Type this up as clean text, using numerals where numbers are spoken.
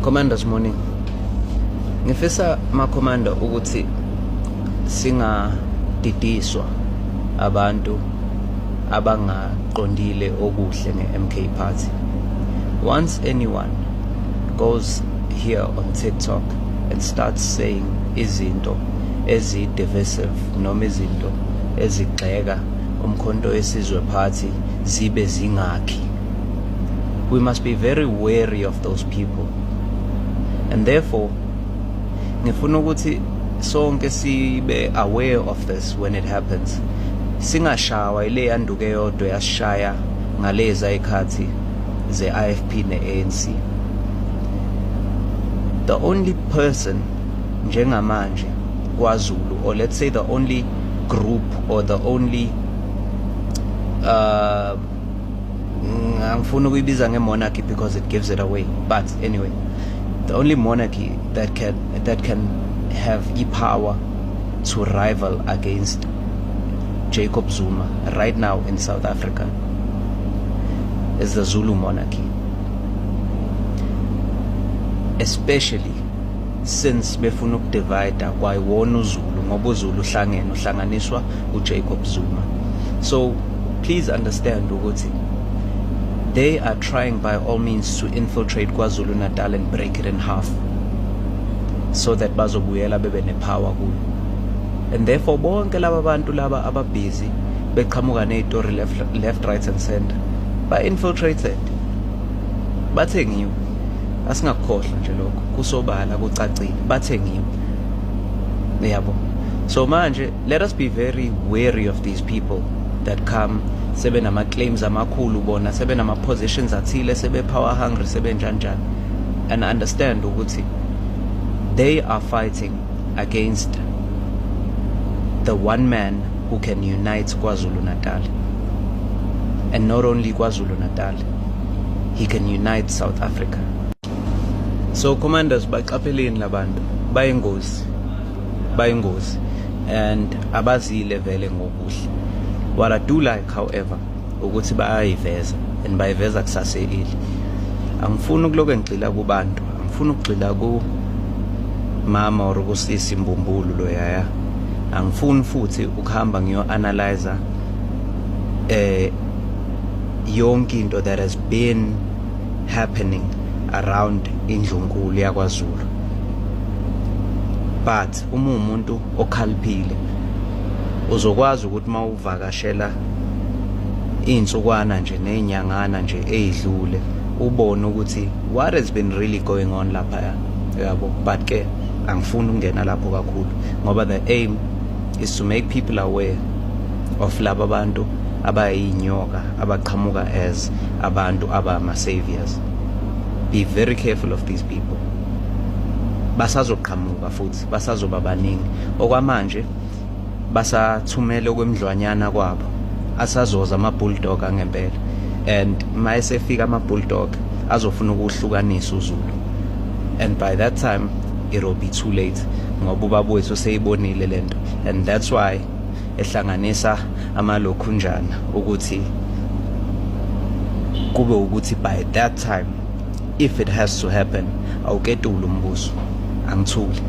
Commanders, morning. Ngifisa, ma-commander, ukuthi singadidiswa abantu abangaqondile okuhle nge-MK Party. Once anyone goes here on TikTok and starts saying izinto ezi-divisive noma izinto ezigxeka uMkhonto weSizwe Party zibe zingakhi, we must be very wary of those people. And therefore ngifuna ukuthi sonke sibe aware of this when it happens, singashawa ile yanduke yodwa yasishaya ngaleza ikhathi ze-IFP ne-ANC. The only person njengamanje kwaZulu, or let's say the only group or the only, angifuni ukuyibiza nge-monarchy because it gives it away, but anyway, the only monarchy that can have i-power to rival against Jacob Zuma right now in South Africa is the Zulu monarchy, especially since befuna ukudivide kwayiwona uZulu, ngoba uZulu uhlangene, uhlanganiswa uJacob Zuma. So please understand ukuthi they are trying by all means to infiltrate KwaZulu Natal and break it in half so that bazobuyela bebe nepower kuyo. And therefore bonke laba bantu laba ababhizi beqhamuka nezitori left, right and center, ba infiltrated, bathengiwe. Asingakukhohlwa nje lokho, kusobala, kucacile, bathengiwe, yabo. So manje let us be very wary of these people that come sebenama claims amakhulu, bona sebenama positions athile, sebe power hungry, sebenjanjani, and understand ukuthi they are fighting against the one man who can unite KwaZulu Natal, and not only KwaZulu Natal, he can unite South Africa. So commanders, baqapheleni labantu, bayingozi, bayingozi, and abazile vele ngokuhle. What I do like, however, ukuthi bayayiveza and bayiveza kusase-early. Angifuni ukuloke ngigxila kubantu, angifuni ukugxila ku mama or kusisi mbumbulu loyaya. Angifuni futhi ukuhamba ngiyo analyzer yonke into that has been happening around indlunkulu yakwaZulu, but uma umuntu okhaliphile uzokwazi ukuthi mawuvakashela insukwana nje nezinyangana nje ezidlule, ubone ukuthi what has been really going on lapha, yabo. But ke angifuni ukungena lapho kakhulu ngoba the aim is to make people aware of laba bantu abayinyoka abaqhamuka as abantu abama saviors. Be very careful of these people. Basazoqhamuka futhi basazoba baningi. Okwamanje basathumela okwemidlwanyana kwabo, asazoza ama-bulldog angempela, and mayesefika ama-bulldog azofuna ukuhlukanisa uZulu, and by that time it will be too late, ngoba ubaba wethu seyibonile lento, and that's why ehlanganisa amalokhunjana ukuthi kube ukuthi by that time, if it has to happen, awuketula umbuso. Angithuli.